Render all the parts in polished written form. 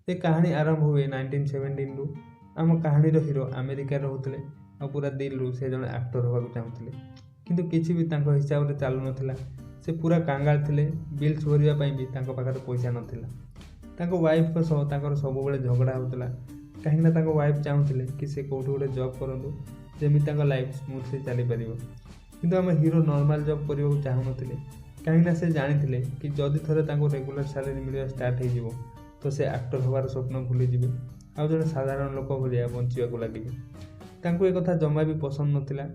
ଏ କାହାଣୀ ଆରମ୍ଭ ହୁଏ 1917ରୁ। ଆମ କାହାଣୀର ହିରୋ ଆମେରିକାରେ ରହୁଥିଲେ ଆଉ ପୁରା ଦିଲରୁ ସେ ଜଣେ ଆକ୍ଟର ହେବାକୁ ଚାହୁଁଥିଲେ, କିନ୍ତୁ କିଛି ବି ତାଙ୍କ ହିସାବରେ ଚାଲୁନଥିଲା। ସେ ପୁରା କାଙ୍ଗାଳ ଥିଲେ। ବିଲ୍ସ ଭରିବା ପାଇଁ ବି ତାଙ୍କ ପାଖରେ ପଇସା ନଥିଲା। ତାଙ୍କ ୱାଇଫ୍ଙ୍କ ସହ ତାଙ୍କର ସବୁବେଳେ ଝଗଡ଼ା ହେଉଥିଲା, କାହିଁକିନା ତାଙ୍କ ୱାଇଫ୍ ଚାହୁଁଥିଲେ କି ସେ କେଉଁଠି ଗୋଟେ ଜବ୍ କରନ୍ତୁ, ଯେମିତି ତାଙ୍କ ଲାଇଫ୍ ସ୍ମୁଥଲି ଚାଲିପାରିବ। କିନ୍ତୁ ଆମ ହିରୋ ନର୍ମାଲ୍ ଜବ୍ କରିବାକୁ ଚାହୁଁନଥିଲେ, କାହିଁକିନା ସେ ଜାଣିଥିଲେ କି ଯଦି ଥରେ ତାଙ୍କୁ ରେଗୁଲାର ସାଲେରୀ ମିଳିବା ଷ୍ଟାର୍ଟ ହେଇଯିବ, ତ ସେ ଆକ୍ଟର ହେବାର ସ୍ୱପ୍ନ ଭୁଲିଯିବେ ଆଉ ଜଣେ ସାଧାରଣ ଲୋକ ଭଳିଆ ବଞ୍ଚିବାକୁ ଲାଗିବେ। ତାଙ୍କୁ ଏକଥା ଜମା ବି ପସନ୍ଦ ନଥିଲା।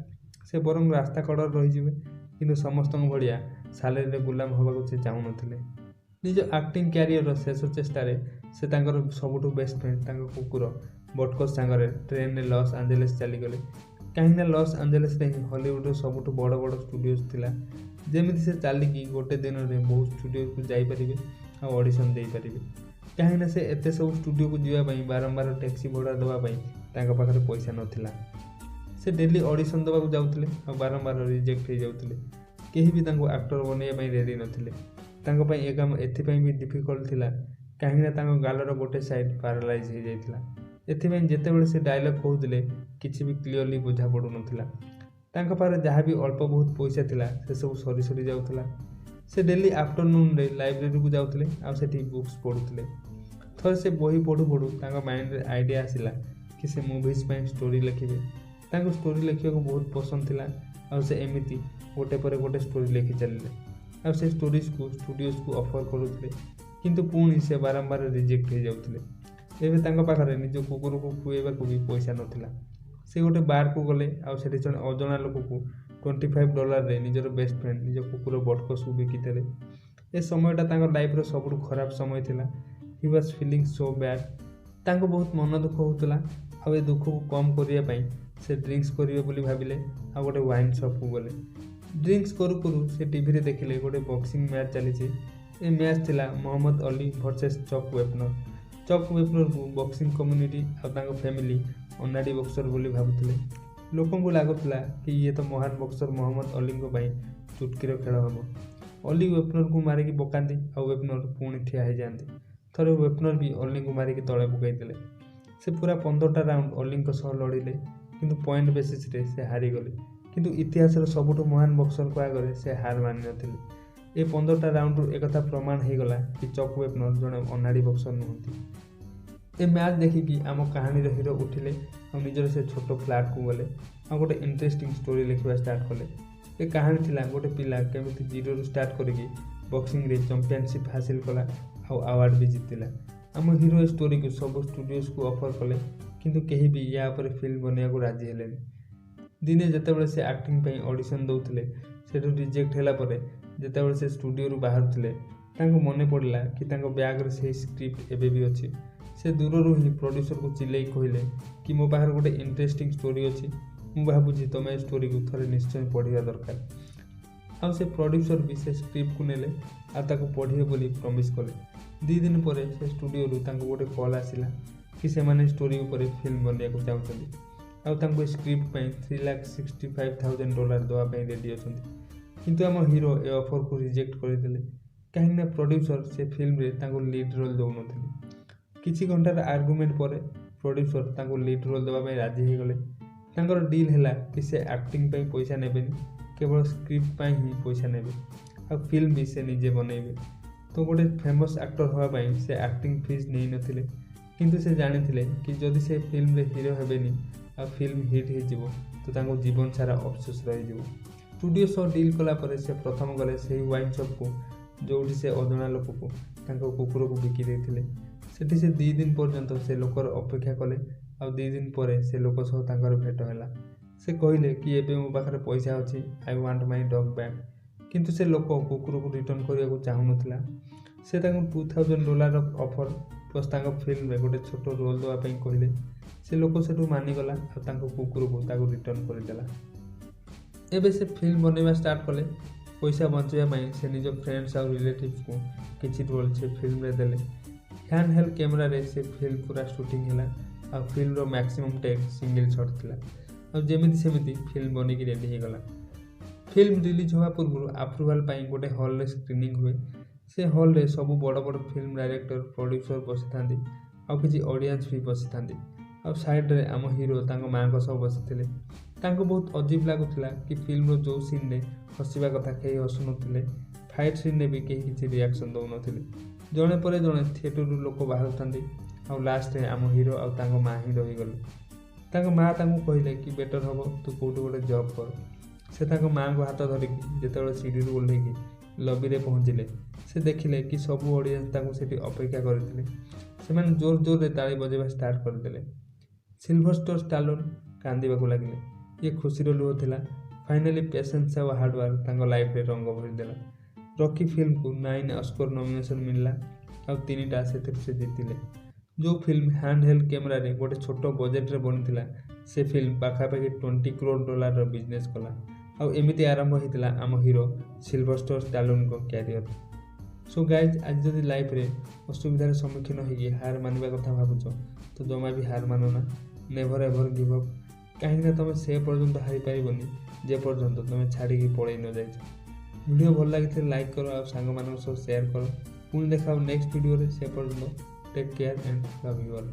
ସେ ବରଂ ରାସ୍ତା କଡ଼ରେ ରହିଯିବେ, କିନ୍ତୁ ସମସ୍ତଙ୍କ ଭଳିଆ ସାଲେରୀରେ ଗୁଲାମ ହେବାକୁ ସେ ଚାହୁଁନଥିଲେ। ନିଜ ଆକ୍ଟିଂ କ୍ୟାରିୟରର ଶେଷ ଚେଷ୍ଟାରେ ସେ ତାଙ୍କର ସବୁଠୁ ବେଷ୍ଟ ଫ୍ରେଣ୍ଡ, ତାଙ୍କ କୁକୁର ବଟକସ୍ ସାଙ୍ଗରେ ଟ୍ରେନରେ ଲସ୍ ଆଞ୍ଜେଲେସ୍ ଚାଲିଗଲେ, କାହିଁକିନା ଲସ୍ ଆଞ୍ଜେଲେସ୍ରେ ହିଁ ହଲିଉଡ଼ର ସବୁଠୁ ବଡ଼ ବଡ଼ ଷ୍ଟୁଡ଼ିଓଜ୍ ଥିଲା, ଯେମିତି ସେ ଚାଲିକି ଗୋଟେ ଦିନରେ ବହୁତ ଷ୍ଟୁଡ଼ିଓକୁ ଯାଇପାରିବେ ଆଉ ଅଡ଼ିସନ୍ ଦେଇପାରିବେ। କାହିଁକିନା ସେ ଏତେ ସବୁ ଷ୍ଟୁଡ଼ିଓକୁ ଯିବା ପାଇଁ ବାରମ୍ବାର ଟ୍ୟାକ୍ସି ଭଡ଼ା ଦେବା ପାଇଁ ତାଙ୍କ ପାଖରେ ପଇସା ନଥିଲା। ସେ ଡେଲି ଅଡ଼ିସନ୍ ଦେବାକୁ ଯାଉଥିଲେ ଆଉ ବାରମ୍ବାର ରିଜେକ୍ଟ ହେଇଯାଉଥିଲେ। କେହି ବି ତାଙ୍କୁ ଆକ୍ଟର ବନେଇବା ପାଇଁ ରେଡ଼ି ନଥିଲେ। ତାଙ୍କ ପାଇଁ ଏ କାମ ଏଥିପାଇଁ ବି ଡିଫିକଲ୍ଟ ଥିଲା, କାହିଁକିନା ତାଙ୍କ ଗାଲର ଗୋଟେ ସାଇଡ଼୍ ପାରାଲାଇଜ୍ ହେଇଯାଇଥିଲା। ଏଥିପାଇଁ ଯେତେବେଳେ ସେ ଡାଇଲଗ୍ କହୁଥିଲେ, କିଛି ବି କ୍ଲିଅରଲି ବୁଝା ପଡ଼ୁନଥିଲା। ତାଙ୍କ ପାଖରେ ଯାହା ବି ଅଳ୍ପ ବହୁତ ପଇସା ଥିଲା, ସେସବୁ ସରି ସରି ଯାଉଥିଲା। ସେ ଡେଲି ଆଫ୍ଟରନୁନ୍ରେ ଲାଇବ୍ରେରୀକୁ ଯାଉଥିଲେ ଆଉ ସେଠି ବୁକ୍ସ ପଢ଼ୁଥିଲେ। ଥରେ ସେ ବହି ପଢ଼ୁ ପଢ଼ୁ ତାଙ୍କ ମାଇଣ୍ଡରେ ଆଇଡ଼ିଆ ଆସିଲା କି ସେ ମୁଭିଜ୍ ପାଇଁ ଷ୍ଟୋରି ଲେଖିବେ। ତାଙ୍କୁ ଷ୍ଟୋରି ଲେଖିବାକୁ ବହୁତ ପସନ୍ଦ ଥିଲା ଆଉ ସେ ଏମିତି ଗୋଟେ ପରେ ଗୋଟେ ଷ୍ଟୋରି ଲେଖି ଚାଲିଲେ ଆଉ ସେ ଷ୍ଟୋରିଜକୁ ଷ୍ଟୁଡ଼ିଓଜକୁ ଅଫର୍ କରୁଥିଲେ, କିନ୍ତୁ ପୁଣି ସେ ବାରମ୍ବାର ରିଜେକ୍ଟ ହେଇଯାଉଥିଲେ। ଏବେ ତାଙ୍କ ପାଖରେ ନିଜ କୁକୁରକୁ ଖୁଆଇବାକୁ ବି ପଇସା ନଥିଲା। ସେ ଗୋଟେ ବାର୍କୁ ଗଲେ ଆଉ ସେଠି ଜଣେ ଅଜଣା ଲୋକକୁ $25ରେ ନିଜର ବେଷ୍ଟ ଫ୍ରେଣ୍ଡ, ନିଜ କୁକୁର ବଟକସକୁ ବିକିଦେଲେ। ଏ ସମୟଟା ତାଙ୍କ ଲାଇଫ୍ର ସବୁଠୁ ଖରାପ ସମୟ ଥିଲା। He was feeling so bad. ତାଙ୍କୁ ବହୁତ ମନ ଦୁଃଖ ହେଉଥିଲା ଆଉ ଏ ଦୁଃଖକୁ କମ୍ କରିବା ପାଇଁ ସେ ଡ୍ରିଙ୍କସ୍ କରିବେ ବୋଲି ଭାବିଲେ ଆଉ ଗୋଟେ ୱାଇନ୍ ସପ୍କୁ ଗଲେ। ଡ୍ରିଙ୍କସ୍ କରୁ କରୁ ସେ ଟିଭିରେ ଦେଖିଲେ ଗୋଟେ ବକ୍ସିଂ ମ୍ୟାଚ୍ ଚାଲିଛି। ଏ ମ୍ୟାଚ୍ ଥିଲା ମହମ୍ମଦ ଅଲି ଭର୍ସେସ୍ ଚକ୍ ୱେପନର୍। ଚକ୍ ୱେପନର୍କୁ ବକ୍ସିଂ କମ୍ୟୁନିଟି ଆଉ ତାଙ୍କ ଫ୍ୟାମିଲି ଅନାଡ଼ି ବକ୍ସର ବୋଲି ଭାବୁଥିଲେ। ଲୋକଙ୍କୁ ଲାଗୁଥିଲା କି ଇଏ ତ ମହାନ ବକ୍ସର ମହମ୍ମଦ ଅଲିଙ୍କ ପାଇଁ ଚୁଟକିର ଖେଳ ହେବ। ଅଲି ୱେପନର୍କୁ ମାରିକି ପକାନ୍ତି ଆଉ ୱେପନର୍ ପୁଣି ଠିଆ ହେଇଯାଆନ୍ତି। ଥରେ ୱେପନର୍ ବି ଅଲିଙ୍କୁ ମାରିକି ତଳେ ପକାଇଦେଲେ। ସେ ପୁରା 15ଟା ରାଉଣ୍ଡ ଅଲିଙ୍କ ସହ ଲଢ଼ିଲେ, କିନ୍ତୁ ପଏଣ୍ଟ ବେସିସ୍ରେ ସେ ହାରିଗଲେ। କିନ୍ତୁ ଇତିହାସର ସବୁଠୁ ମହାନ ବକ୍ସରଙ୍କ ଆଗରେ ସେ ହାର ମାନିନଥିଲେ। ଏ 15ଟା ରାଉଣ୍ଡରୁ ଏକଥା ପ୍ରମାଣ ହେଇଗଲା କି ଚକ୍ ୱେପନର୍ ଜଣେ ଅନାଡ଼ି ବକ୍ସର ନୁହନ୍ତି। ଏ ମ୍ୟାଚ୍ ଦେଖିକି ଆମ କାହାଣୀର ହିରୋ ଉଠିଲେ ଆଉ ନିଜର ସେ ଛୋଟ ଫ୍ଲାଟ୍କୁ ଗଲେ ଆଉ ଗୋଟେ ଇଣ୍ଟରେଷ୍ଟିଂ ଷ୍ଟୋରି ଲେଖିବା ଷ୍ଟାର୍ଟ କଲେ। ଏ କାହାଣୀ ଥିଲା ଗୋଟେ ପିଲା କେମିତି ଜିରୋରୁ ଷ୍ଟାର୍ଟ କରିକି ବକ୍ସିଂରେ ଚମ୍ପିଆନସିପ୍ ହାସିଲ କଲା ଆଉ ଆୱାର୍ଡ଼ ବି ଜିତିଲା। ଆମ ହିରୋ ଏ ଷ୍ଟୋରିକୁ ସବୁ ଷ୍ଟୁଡ଼ିଓଜକୁ ଅଫର୍ କଲେ, କିନ୍ତୁ କେହି ବି ୟା ଉପରେ ଫିଲ୍ମ ବନେଇବାକୁ ରାଜି ହେଲେନି। ଦିନେ ଯେତେବେଳେ ସେ ଆକ୍ଟିଂ ପାଇଁ ଅଡ଼ିସନ୍ ଦେଉଥିଲେ, ସେଠୁ ରିଜେକ୍ଟ ହେଲା ପରେ ଯେତେବେଳେ ସେ ଷ୍ଟୁଡ଼ିଓରୁ ବାହାରୁଥିଲେ, ତାଙ୍କୁ ମନେ ପଡ଼ିଲା କି ତାଙ୍କ ବ୍ୟାଗ୍ରେ ସେଇ ସ୍କ୍ରିପ୍ଟ ଏବେ ବି ଅଛି। ସେ ଦୂରରୁ ହିଁ ପ୍ରଡ୍ୟୁସରକୁ ଚିଲେଇ କହିଲେ କି ମୋ ପାଖରେ ଗୋଟେ ଇଣ୍ଟରେଷ୍ଟିଂ ଷ୍ଟୋରି ଅଛି, ମୁଁ ଭାବୁଛି ତୁମେ ଏ ଷ୍ଟୋରିକୁ ଥରେ ନିଶ୍ଚୟ ପଢ଼ିବା ଦରକାର। ଆଉ ସେ ପ୍ରଡ୍ୟୁସର ବି ସେ ସ୍କ୍ରିପ୍ଟକୁ ନେଲେ ଆଉ ତାକୁ ପଢ଼ିବେ ବୋଲି ପ୍ରମିସ୍ କଲେ। 2 ଦିନ ପରେ ସେ ଷ୍ଟୁଡ଼ିଓରୁ ତାଙ୍କୁ ଗୋଟେ କଲ୍ ଆସିଲା କି ସେମାନେ ଷ୍ଟୋରି ଉପରେ ଫିଲ୍ମ ବନେଇବାକୁ ଚାହୁଁଛନ୍ତି ଆଉ ତାଙ୍କୁ ଏ ସ୍କ୍ରିପ୍ଟ ପାଇଁ $3,65,000 ଦେବା ପାଇଁ ରେଡ଼ି ଅଛନ୍ତି। କିନ୍ତୁ ଆମ ହିରୋ ଏ ଅଫର୍କୁ ରିଜେକ୍ଟ କରିଦେଲେ, କାହିଁକିନା ପ୍ରଡ୍ୟୁସର ସେ ଫିଲ୍ମରେ ତାଙ୍କୁ ଲିଡ୍ ରୋଲ୍ ଦେଉନଥିଲେ। କିଛି ଘଣ୍ଟାର ଆର୍ଗୁମେଣ୍ଟ ପରେ ପ୍ରଡ୍ୟୁସର ତାଙ୍କୁ ଲିଡ୍ ରୋଲ୍ ଦେବା ପାଇଁ ରାଜି ହେଇଗଲେ। ତାଙ୍କର ଡିଲ୍ ହେଲା କି ସେ ଆକ୍ଟିଂ ପାଇଁ ପଇସା ନେବେନି, କେବଳ ସ୍କ୍ରିପ୍ଟ ପାଇଁ ହିଁ ପଇସା ନେବେ ଆଉ ଫିଲ୍ମ ବି ସେ ନିଜେ ବନେଇବେ। ତ ଗୋଟେ ଫେମସ୍ ଆକ୍ଟର ହେବା ପାଇଁ ସେ ଆକ୍ଟିଂ ଫିଜ୍ ନେଇନଥିଲେ, କିନ୍ତୁ ସେ ଜାଣିଥିଲେ କି ଯଦି ସେ ଫିଲ୍ମରେ ହିରୋ ହେବେନି ଆଉ ଫିଲ୍ମ ହିଟ୍ ହେଇଯିବ, ତ ତାଙ୍କୁ ଜୀବନ ସାରା ଅଫସୋସ ରହିଯିବ। ଷ୍ଟୁଡ଼ିଓ ସହ ଡିଲ୍ କଲା ପରେ ସେ ପ୍ରଥମ ଗଲେ ସେହି ୱାଇନ୍ ସପ୍କୁ, ଯେଉଁଠି ସେ ଅଜଣା ଲୋକକୁ ତାଙ୍କ କୁକୁରକୁ ବିକି ଦେଇଥିଲେ। ସେଠି ସେ 2 ଦିନ ପର୍ଯ୍ୟନ୍ତ ସେ ଲୋକର ଅପେକ୍ଷା କଲେ ଆଉ 2 ଦିନ ପରେ ସେ ଲୋକ ସହ ତାଙ୍କର ଭେଟ ହେଲା। ସେ କହିଲେ କି ଏବେ ମୋ ପାଖରେ ପଇସା ଅଛି, I want my dog back. କିନ୍ତୁ ସେ ଲୋକ କୁକୁରକୁ ରିଟର୍ଣ୍ଣ କରିବାକୁ ଚାହୁଁନଥିଲା। ସେ ତାଙ୍କୁ $2,000 ଅଫର୍ ପ୍ଲସ୍ ତାଙ୍କ ଫିଲ୍ମରେ ଗୋଟେ ଛୋଟ ରୋଲ୍ ଦେବା ପାଇଁ କହିଲେ। ସେ ଲୋକ ସେଠୁ ମାନିଗଲା ଆଉ ତାଙ୍କ କୁକୁରକୁ ତାକୁ ରିଟର୍ଣ୍ଣ କରିଦେଲା। ଏବେ ସେ ଫିଲ୍ମ ବନେଇବା ଷ୍ଟାର୍ଟ କଲେ। ପଇସା ବଞ୍ଚାଇବା ପାଇଁ ସେ ନିଜ ଫ୍ରେଣ୍ଡସ୍ ଆଉ ରିଲେଟିଭ୍ସକୁ କିଛି ରୋଲ୍ ସେ ଫିଲ୍ମରେ ଦେଲେ। ହ୍ୟାଣ୍ଡ ହେଲ୍ଡ କ୍ୟାମେରାରେ ସେ ଫିଲ୍ମ ପୁରା ସୁଟିଂ ହେଲା ଆଉ ଫିଲ୍ମର ମ୍ୟାକ୍ସିମମ୍ ଟେକ୍ ସିଙ୍ଗଲ୍ ସଟ୍ ଥିଲା ଆଉ ଯେମିତି ସେମିତି ଫିଲ୍ମ ବନିକି ରେଡ଼ି ହେଇଗଲା। ଫିଲ୍ମ ରିଲିଜ୍ ହେବା ପୂର୍ବରୁ ଆପ୍ରୁଭାଲ୍ ପାଇଁ ଗୋଟେ ହଲ୍ରେ ସ୍କ୍ରିନିଂ ହୁଏ। ସେ ହଲ୍ରେ ସବୁ ବଡ଼ ବଡ଼ ଫିଲ୍ମ ଡାଇରେକ୍ଟର, ପ୍ରଡ୍ୟୁସର ବସିଥାନ୍ତି। ଆଉ କିଛି ଅଡ଼ିଏନ୍ସ ବି ବସିଥାନ୍ତି। ଆଉ ସାଇଡ଼୍ରେ ଆମ ହିରୋ ତାଙ୍କ ମାଆଙ୍କ ସହ ବସିଥିଲେ। ତାଙ୍କୁ ବହୁତ ଅଜୀବ ଲାଗୁଥିଲା କି ଫିଲ୍ମର ଯେଉଁ ସିନ୍ରେ ହସିବା କଥା କେହି ହସୁନଥିଲେ, ଫାଇଟ୍ ସିନ୍ରେ ବି କେହି କିଛି ରିଆକ୍ସନ୍ ଦେଉନଥିଲେ। ଜଣେ ପରେ ଜଣେ ଥିଏଟରରୁ ଲୋକ ବାହାରୁଥାନ୍ତି ଆଉ ଲାଷ୍ଟରେ ଆମ ହିରୋ ଆଉ ତାଙ୍କ ମା ହିଁ ରହିଗଲେ। ତାଙ୍କ ମା ତାଙ୍କୁ କହିଲେ କି ବେଟର୍ ହେବ ତୁ କେଉଁଠି ଗୋଟେ ଜବ୍ କର। ସେ ତାଙ୍କ ମାଆଙ୍କ ହାତ ଧରିକି ଯେତେବେଳେ ସିଡ଼ିରୁ ଓହ୍ଲେଇକି ଲବିରେ ପହଞ୍ଚିଲେ, ସେ ଦେଖିଲେ କି ସବୁ ଅଡ଼ିଏନ୍ସ ତାଙ୍କୁ ସେଠି ଅପେକ୍ଷା କରିଥିଲେ। ସେମାନେ ଜୋର ଜୋରରେ ତାଳି ବଜାଇବା ଷ୍ଟାର୍ଟ କରିଦେଲେ। ସିଲଭଷ୍ଟର ଷ୍ଟାଲୋନ୍ କାନ୍ଦିବାକୁ ଲାଗିଲେ। ଇଏ ଖୁସିର ଲୁହ ଥିଲା। ଫାଇନାଲି ପେସେନ୍ସ ଆଉ ହାର୍ଡ଼ୱାର୍କ ତାଙ୍କ ଲାଇଫରେ ରଙ୍ଗ ଭରିଦେଲା। ରକି ଫିଲ୍ମକୁ 9 ଅସ୍କର ନମିନେସନ୍ ମିଳିଲା ଆଉ 3ଟା ସେଥିରୁ ସେ ଜିତିଲେ। ଯେଉଁ ଫିଲ୍ମ ହ୍ୟାଣ୍ଡ ହେଲ୍ଡ କ୍ୟାମେରାରେ ଗୋଟେ ଛୋଟ ବଜେଟ୍ରେ ବନିଥିଲା, ସେ ଫିଲ୍ମ ପାଖାପାଖି 20 କ୍ରୋଡ଼ ଡଲାରର ବିଜନେସ୍ କଲା। ଆଉ ଏମିତି ଆରମ୍ଭ ହେଇଥିଲା ଆମ ହିରୋ ସିଲଭଷ୍ଟର ଷ୍ଟାଲୋନ୍ଙ୍କ କ୍ୟାରିୟର। ସୋ ଗାଇଜ୍, ଆଜି ଯଦି ଲାଇଫରେ ଅସୁବିଧାର ସମ୍ମୁଖୀନ ହେଇକି ହାର ମାନିବା କଥା ଭାବୁଛ, ତ ଜମା ବି ହାର ମାନନା। ନେଭର ଏଭର ଗିଭ୍ ଅପ୍, କାହିଁକିନା ତୁମେ ସେ ପର୍ଯ୍ୟନ୍ତ ହାରିପାରିବନି ଯେ ପର୍ଯ୍ୟନ୍ତ ତୁମେ ଛାଡ଼ିକି ପଳେଇ ନ ଯାଇଛ। ଭିଡ଼ିଓ ଭଲ ଲାଗିଥିଲେ ଲାଇକ୍ କର ଆଉ ସାଙ୍ଗମାନଙ୍କ ସହ ସେୟାର କର। ପୁଣି ଦେଖା ହେବ ନେକ୍ସଟ ଭିଡ଼ିଓରେ। ସେ ପର୍ଯ୍ୟନ୍ତ take care and love you all.